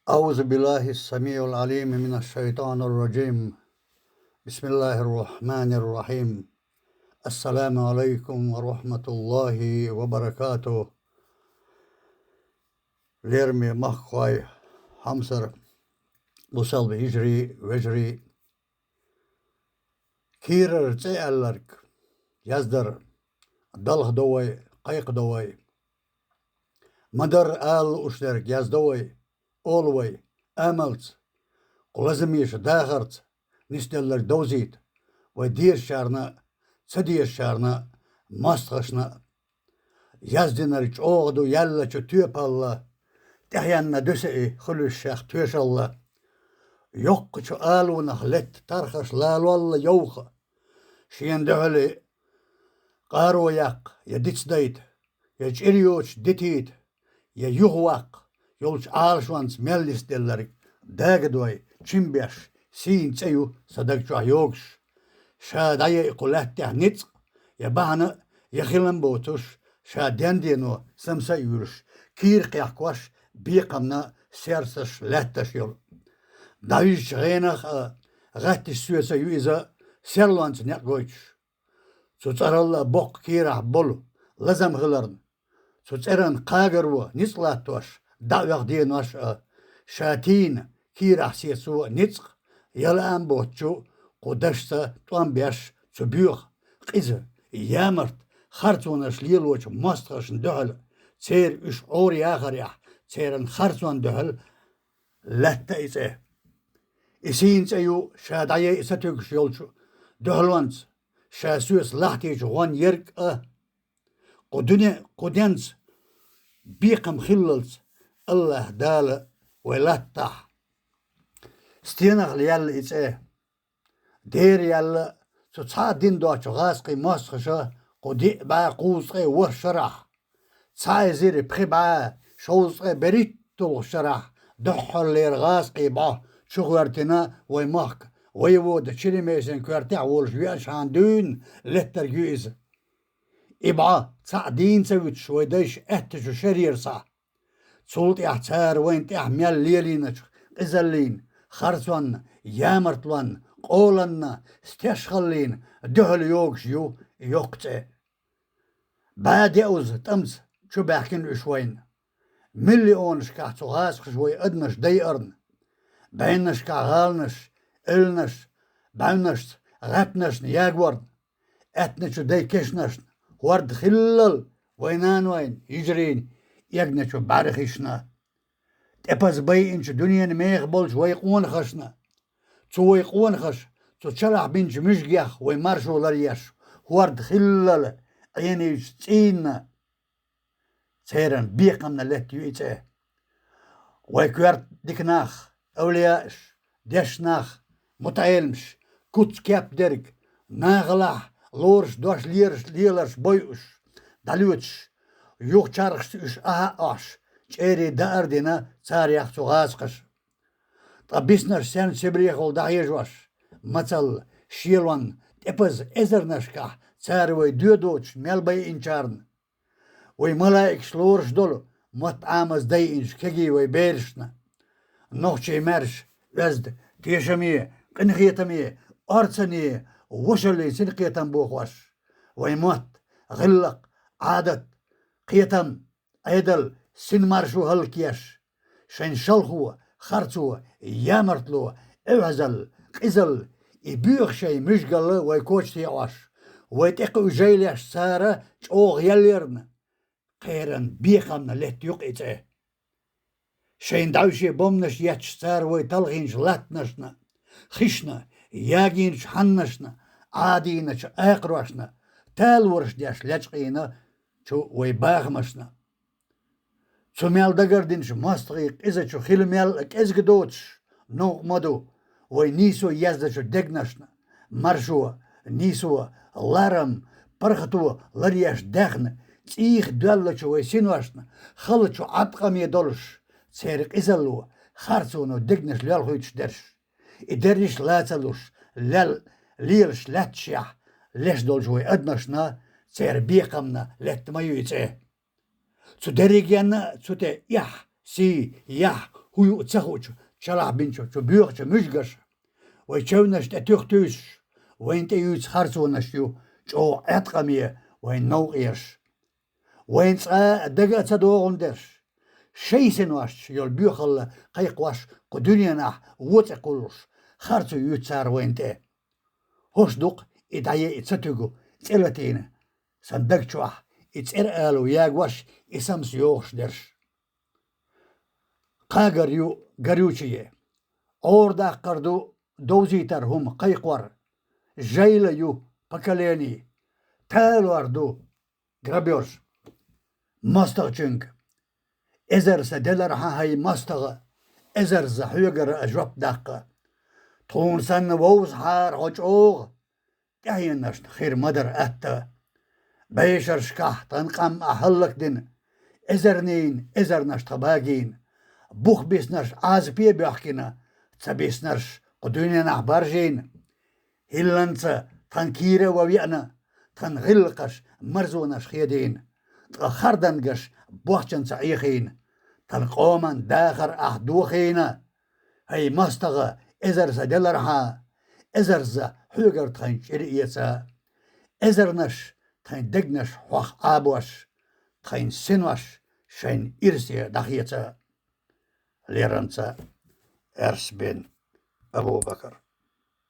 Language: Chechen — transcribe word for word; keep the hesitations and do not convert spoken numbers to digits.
أعوذ بالله السميع العليم من الشيطان الرجيم. بسم الله الرحمن الرحيم. السلام عليكم ورحمة الله وبركاته. Лераме махкахой, хьамсара бусалба йижарий, вежарий. Кийрара цӀе аьлларг, яздар, далхадо вай, кхайкхадо вай. Ма-дарра ала лууш дерг яздо вай, олу вай, амалца, кху лазамеша дахарца нисделларг довзийта вай дезачарна а, ца дезачарна а, мостагӀашна а. Яздинарг чӀогӀа ду яьллачу тоьпалла, тӀехьенна дуьсу и хуьлуьйсушех тоьшалла. Йоккхачу алонах летта тархаш лалолла йовха, шена дуьхьал къаро яккха я дицдайта, я чӀир йоцуш дитийта, я юхаваккха йолчу Ӏалашонца мел нисделларг дагадой, чимбеш, сийна цӀе ю сан даг чохь йогуш. Ша дӀаяйа кху лаьттахь ницкъ, я бахьана а, я хилам боцуш, ша дендено самса а юьйлуш, кийра кхехкош, бекхамна серсаш, лаьтташ йолу. ДӀавижчу гӀенах а, гӀатташ соьца ю иза, серлонца некъ гойтуш. Цу цӀаралла а боккха кийрахь болу лазам хиларна, цу цӀеран кхагаро ницкъ латтош, дӀа а оьху денош а, ша тийна кийрахь сецо ницкъ, я лаам боцучу кху дашца тӀом беш цу боьха, къиза, ямарта, харцонаш лелочу мостагӀашна дуьхьал, церан уьш Ӏора яхарехь, церан харцонна дуьхьал лаьтта и цӀе. И сийна цӀе ю ша дӀаяйа сатуьгуш йолчу дуьхьалонца, ша соьца лахьтийчу гӀон ерг а. Кху дуьне, кху денца бекхам хиллалц АллахӀ Дала вай латтахь. Стенах яьлла и цӀе? Дера яьлла цу цхьа а дин доцучу гӀазкхийн мостагӀаша кху диъ бӀе кхузткъе ворхӀ шарахь, цхьа эзар пхи бӀе шовзткъе берхӀитталгӀа шарахь дуьххьарлера гӀазкхийн бӀо чу гӀоьртина вай махка, воевода Черемисин коьртехь волуш веанчхьана дуьйна леттарг ю иза. И бӀо цхьаъ дийна ца вуьтуш вай дайша аьттачу шарера схьа. Цул тӀаьхьа цара вайна тӀехь мел лелийначу къизаллина, харцонна, ямартлонна, къоланна, стешхаллина дуьхьал йогуш ю йоккха цӀе. БӀе деуза тӀамца чу баьхкина уьш вайна. Миллионашкахь цу гӀазкхаша вай адамаш дайарна, бӀеннашкахь гӀаланаш, эвланаш, бӀаьвнашца, гӀаьттанашна ягорна, аьттаначу дай кешнашна, хӀорда хиллал вай нанойн, йижарийн эгначу бӀаьрхишна. ТӀепаза байинчу дуьненан меха болчу вай къонахашна. Цу вай къонахаша цу чалахь бинчу муьжгех вай маршо ларъеш, хӀорда хиллал Ӏенийчу цӀийнна. Церан бекхамна летта ю и цӀе. Вай коьрта дика нах, эвлияаш, дешна нах, мутаӀеламаш, куц кеп дерг, нахалахь лоруш дош лераш леларш бойуш, дӀалоьцуш, юхачархашца уьш ахьа а Ӏаш, чӀерий даар а дина царех цу гӀазкхаша. Ткъа биснарш сенна Сибрехула дӀахьежош, мацалла, шелонна, тӀепаза эзарнашкахь цара вай доьдочу мел байинчарна. Вай малаикаш лоруш долу мотт Ӏамаза дайинчу кегий вай берашна. Нохчий маьрша, оьзда, тешаме, къинхетаме, орцане, вошаллин синкхетам бохош. Вай мотт, гӀиллакх, Ӏадат, кхетам, Ӏедал, синмаршо хӀаллакъеш. Шайн шалхо, харцо, ямартло, эвхьазалла, къизалла, и боьха шайн муьжгалла вай коча теӀош, вай тӀекхуьу жайлеш цара чӀогӀа яллерна, кхеран бекхамна летта юкъа и цӀе. Шайн дӀаьвше бомнаш етташ цара вай талхийначу латтанашна, хишна, ягийначу хьаннашна, Ӏадийначу акхарошна, талораш деш лечкъийна чу вай бахамашна. Цу мел дагардинчу мостагӀийн къизачу хила мел а кӀезга доцуш, новкъа ма ду, вай нийсо езначу дегнашна, маршо, нийсо, ларам, паргӀато ларъеш даьхна, цӀийх доьллачу вай синошна, халачу Ӏаткъаме долуш, церан къизалло, харцоно дегнаш лоьлхуьйтуш дерш. И дерриш а лаца луш, лел-, лелаш лаьтташехь леш долчу вай адамашна, церан бекхамна летта ма ю и цӀе. Цу дерригенна а цу тӀе эхь, сий, яхь, хӀу юу ца хуучу, чалахь бинчу, чу боьхачу муьжгаша, вай чевнаш тӀе туьха туьйсуш, вайна тӀе юьйцу харцонаш ю чӀогӀа Ӏеткъаме вайн новкъерш. Вайн цкъа а дага а ца догӀун дерш, шайн синошца йолу боьхалла кхайкхош кху дуьненахь вон цӀе кхуллуш, харцо юьйцу цара вайна тӀе. ХӀорш дукха и дӀае и ца туьгу цӀе латийна, сан даг чохь и цӀера алу ягош, и самса йохуш дерш. Кхагар ю горючее, Ӏора даккхар ду довзийтар хӀума кхайкхор, жайла ю поколение, талор ду грабёж. МостагӀчуьнга: эзар сан делархьа, хӀай мостагӀа, эзарза хьоьгара а жоп даккха. Тхуна санна вовзахьара хьо чӀогӀа, тӀаьхьенашна хир ма дара атта. Бешаршкахь тхан къам ахь хӀаллакдина, эзарнийн эзарнаш тхан багийна. Бух биснарш Ӏазапе а боьхкина, ца биснарш кху дуьненахь баржийна. ХӀилланца тхан кийра а ван веана, тхан гӀиллакхаш марзонаш хедийна, ткъа хардангаш бохчанца Ӏехийна. Тхан къоман дахар ахь дохийна. ХӀай мостагӀа, эзар сан делархьа, эзарза хьоьгара тхайн чӀир эца. Эзарнаш тхайн дегнаш хьох Ӏабош, тхайн синош шайн ирсе дӀахеца. Леранца Эрс бин Абу-Бакар.